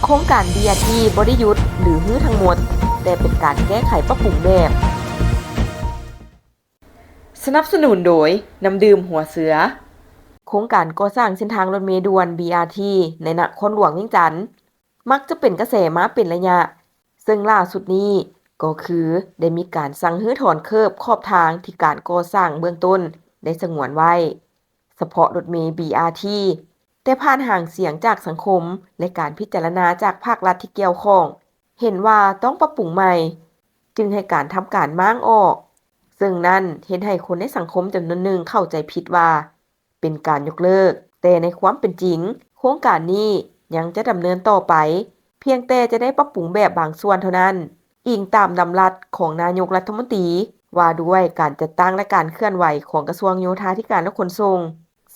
ໂຄງການ ບີອາທີ ບໍ່ໄດ້ຢຸດ ຫຼື ຮື້ທັງໝົດ, ແຕ່ເປັນການແກ້ໄຂປັບປຸງແບບ. ສະໜັບສະໜູນໂດຍ ນ້ຳດື່ມຫົວເສືອ. ໂຄງການກໍ່ສ້າງເສັ້ນທາງລົດເມດ່ວນ ບີອາທີ ໃນນະຄອນຫຼວງວຽງຈັນ ມັກຈະເປັນກະແສມາເປັນໄລຍະ, ເຊິ່ງລ່າສຸດນີ້ກໍຄືໄດ້ມີການສັ່ງຮື້ຖອນເຄີບຂອບທາງທີ່ການກໍ່ສ້າງເບື້ອງຕົ້ນໄດ້ສະຫງວນໄວ້ ສະເພາະລົດເມ ບີອາທີ ແຕ່ຜ່ານຫາງສຽງຈາກສັງຄົມ ແລະ ການພິຈາລະນາຈາກພາກລັດທີ່ກ່ຽວຂ້ອງ ເຫັນວ່າຕ້ອງປັບປຸງໃໝ່ ຈຶ່ງໃຫ້ການທຳການມ້າງອອກ, ເຊິ່ງນັ້ນເຮັດໃຫ້ຄົນໃນສັງຄົມຈຳນວນໜຶ່ງເຂົ້າໃຈຜິດວ່າເປັນການຍົກເລີກ, ແຕ່ໃນຄວາມເປັນຈິງ ໂຄງການນີ້ຍັງຈະດຳເນີນຕໍ່ໄປ, ພຽງແຕ່ຈະໄດ້ປັບປຸງແບບບາງສ່ວນເທົ່ານັ້ນ, ອີງຕາມດຳລັດຂອງນາຍົກລັດຖະມົນຕີ ວ່າດ້ວຍການຈັດຕັ້ງ ແລະ ການເຄື່ອນໄຫວຂອງກະຊວງໂຍທາທິການ ແລະ ຂົນສົ່ງ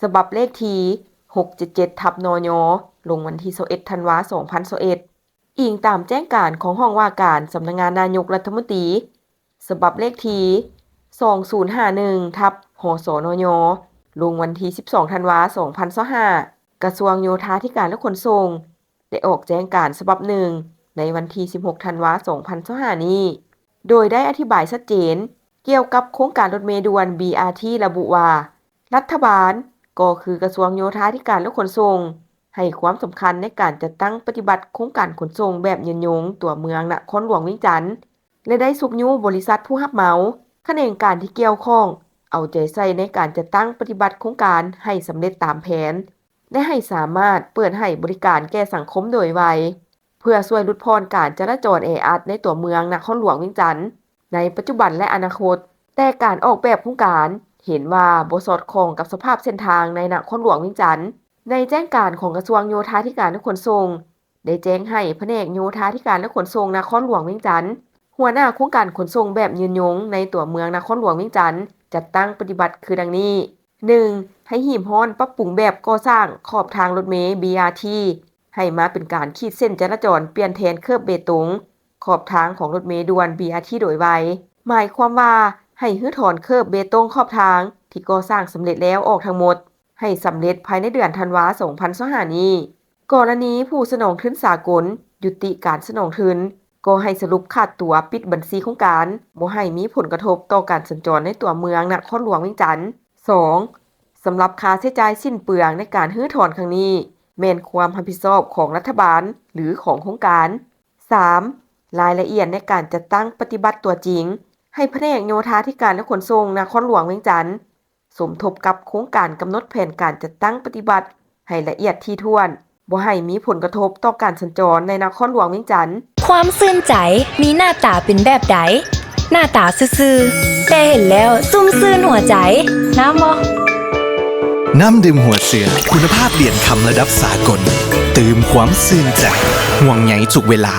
ສະບັບເລກທີຫົກເຈັດເຈັດ ທັບ ນຍ ລົງວັນທີຊາວເອັດ ທັນວາ ສອງພັນຊາວເອັດ, ອີງຕາມແຈ້ງການຂອງຫ້ອງວ່າການສຳນັກງານນາຍົກລັດຖະມົນຕີ ສະບັບເລກທີສອງສູນຫ້າໜຶ່ງ ທັບ ຫສນຍ ລົງວັນທີສິບສອງ ທັນວາ ສອງພັນຊາວຫ້າ, ກະຊວງໂຍທາທິການ ແລະ ຂົນສົ່ງ ໄດ້ອອກແຈ້ງການສະບັບໜຶ່ງ ໃນວັນທີສິບຫົກ ທັນວາ ສອງພັນຊາວຫ້ານີ້ ໂດຍໄດ້ອະທິບາຍຊັດເຈນກ່ຽວກັບໂຄງການລົດເມດ່ວນ ບີອາທີ ລະບຸວ່າ ລັດຖະບານ ກໍຄືກະຊວງໂຍທາທິການ ແລະ ຂົນສົ່ງ ໃຫ້ຄວາມສຳຄັນໃນການຈັດຕັ້ງປະຕິບັດໂຄງການຂົນສົ່ງແບບຍືນຍົງຕົວເມືອງນະຄອນຫຼວງວຽງຈັນ ແລະ ໄດ້ຊຸກຍູ້ບໍລິສັດຜູ້ຮັບເໝົາ, ຂະແໜງການທີ່ກ່ຽວຂ້ອງ ເອົາໃຈໃສ່ໃນການຈັດຕັ້ງປະຕິບັດໂຄງການໃຫ້ສຳເລັດຕາມແຜນ ແລະ ໃຫ້ສາມາດເປີດໃຫ້ບໍລິການແກ່ສັງຄົມໂດຍໄວ ເພື່ອຊ່ວຍຫຼຸດຜ່ອນການຈະລາຈອນແອອັດໃນຕົວເມືອງນະຄອນຫຼວງວຽງຈັນ ໃນປັດຈຸບັນ ແລະ ອະນາຄົດ, ແຕ່ການອອກແບບໂຄງການເຫັນວ່າບໍ່ສອດຄ່ອງກັບສະພາບເສັ້ນທາງໃນນະຄອນຫຼວງວຽງຈັນ. ໃນແຈ້ງການຂອງກະຊວງໂຍທາທິການ ແລະ ຂົນສົ່ງ ໄດ້ແຈ້ງໃຫ້ພະແນກໂຍທາທິການ ແລະ ຂົນສົ່ງນະຄອນຫຼວງວຽງຈັນ, ຫົວໜ້າໂຄງການຂົນສົ່ງແບບຍືນຍົງໃນຕົວເມືອງນະຄອນຫຼວງວຽງຈັນ ຈັດຕັ້ງປະຕິບັດຄືດັ່ງນີ້: ໜຶ່ງ ໃຫ້ຮີບຮ້ອນປັບປຸງແບບກໍ່ສ້າງຂອບທາງລົດເມ ບີອາທີ ໃຫ້ມາເປັນການຂີດເສັ້ນຈະລາຈອນ ປ່ຽນແທນເຄີບເບຕົງຂອບທາງຂອງລົດເມດ່ວນ ບີອາທີ ໂດຍໄວ, ໝາຍຄວາມວ່າໃຫ້ຮື້ຖອນເຄີບເບຕົງຂອບທາງທີ່ກໍ່ສ້າງສຳເລັດແລ້ວອອກທັງໝົດ ໃຫ້ສຳເລັດພາຍໃນເດືອນທັນວາ ສອງພັນຊາວຫ້ານີ້. ກໍລະນີຜູ້ສະໜອງທຶນສາກົນຢຸດຕິການສະໜອງທຶນ, ກໍໃຫ້ສະຫຼຸບຂາດຕົວປິດບັນຊີໂຄງການ, ບໍ່ໃຫ້ມີຜົນກະທົບຕໍ່ການສັນຈອນໃນຕົວເມືອງນະຄອນຫຼວງວຽງຈັນ. ສອງ ສຳລັບຄ່າໃຊ້ຈ່າຍສິ້ນເປືອງໃນການຮື້ຖອນຄັ້ງນີ້ ແມ່ນຄວາມຮັບຜິດຊອບຂອງລັດຖະບານ ຫຼື ຂອງໂຄງການ. ສາມ ລາຍລະອຽດໃນການຈັດຕັ້ງປະຕິບັດຕົວຈິງ ໃຫ້ພະແນກໂຍທາທິການ ແລະ ຂົນສົ່ງນະຄອນຫຼວງວຽງຈັນ ສົມທົບກັບໂຄງການກຳນົດແຜນການຈັດຕັ້ງປະຕິບັດໃຫ້ລະອຽດຖີ່ຖ້ວນ, ບໍ່ໃຫ້ມີຜົນກະທົບຕໍ່ການສັນຈອນໃນນະຄອນຫຼວງວຽງຈັນ. ຄວາມຊື່ນໃຈ ມີໜ້າຕາເປັນແບບໃດ? ໜ້າຕາຊື່ໆ ແຕ່ເຫັນແລ້ວຊຸ່ມຊື່ນຫົວໃຈ. ນ້ຳບໍ່? ນ້ຳດື່ມຫົວເສືອ ຄຸນນະພາບຫຼຽນຄຳລະດັບສາກົນ ຕື່ມຄວາມຊື່ນໃຈ ຫ່ວງໃຍທຸກເວລາ.